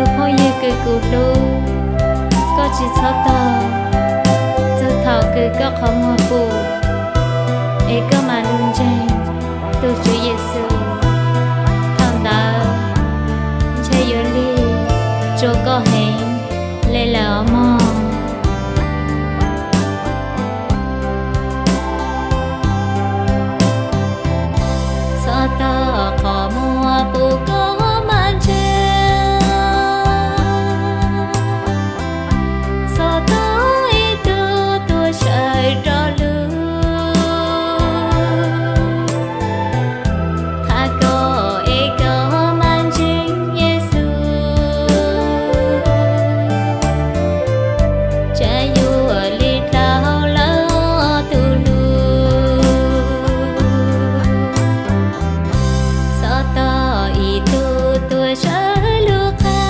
Tus phooj ywg kws kuv hlub, koj tsis txhob tog txug thaum kws koj qhov muag pum es koj mam lug ntseeg tug Tswv Yexus. Thaum ntawd ntshe yuav lig rua koj heev le lawm os mog. Txhob tog qhov muag pum koj mam ntseeg, txhob tog ib tug tuag sawv rov lug. Qha koj es koj mam ntseeg Yexus, tsam yuav li dlhau lawm tug lug. Txhob tog ib tug tuag sawv lug qha,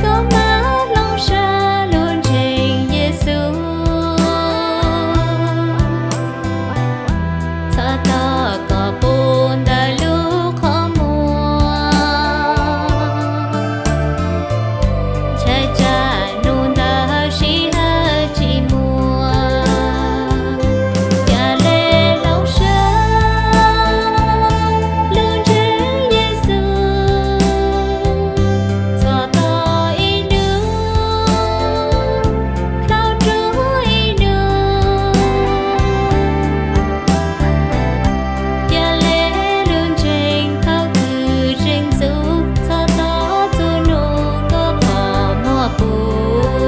koj mam hloov sab lug ntseeg Yexus. Txhob tog koj pum ntawm lub qhov muag, ntshai tsam nub ntawd sij hawm tsis muaj, ca le hloov sab lug ntseeg Yexus. Txhob tog ib nub dlhau rua ib nub, ca le lug ntseeg thaum kws tseem ntxuv. Txhob tog txug nub koj qhov muag pum,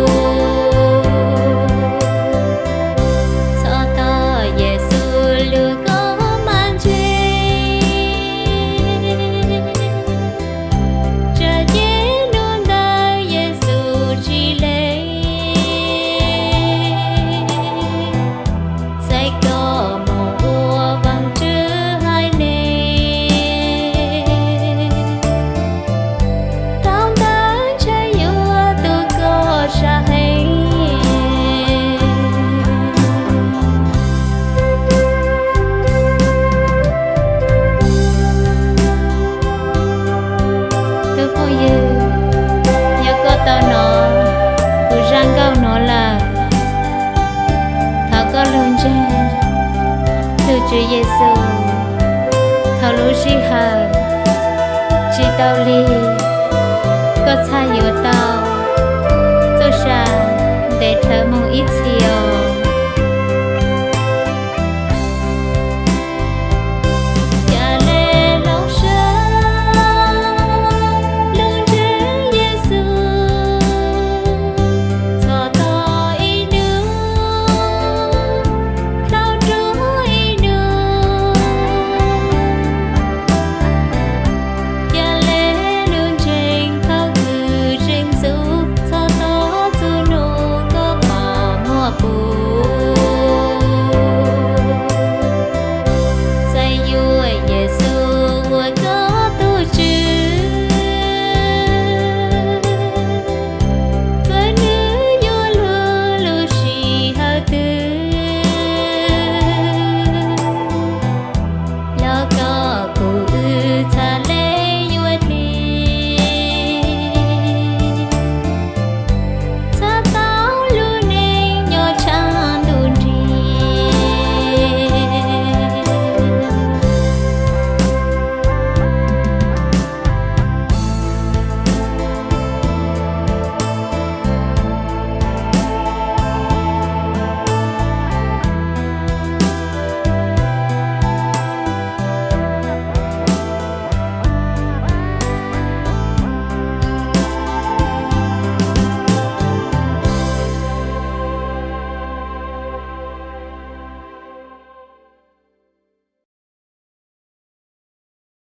txhob tog Yexus lug koj mam ntseeg, tsam ces nub ntawd Yexus tsis le, xaiv koj moog ua Vaajtswv haiv neeg. Thaum ntawd ntshe yuav tu koj sab heev. Tus phooj ywg, yog koj tau nov kuv zaj nkauj nuav lawm, thov koj lug ntseeg tug Tswv Yexus thaum lub sij hawm tsis tau lig, koj txhaj yuav tau txuj sa ntev dlhawv moog ib txhis os. Ca le hloov sab lug ntseeg Yexus, txhob tog ib nub dlhau rua ib nub, ca le lug ntseeg thaum kws tseem ntxuv. Txhob tog txug nub koj qhov muag pum,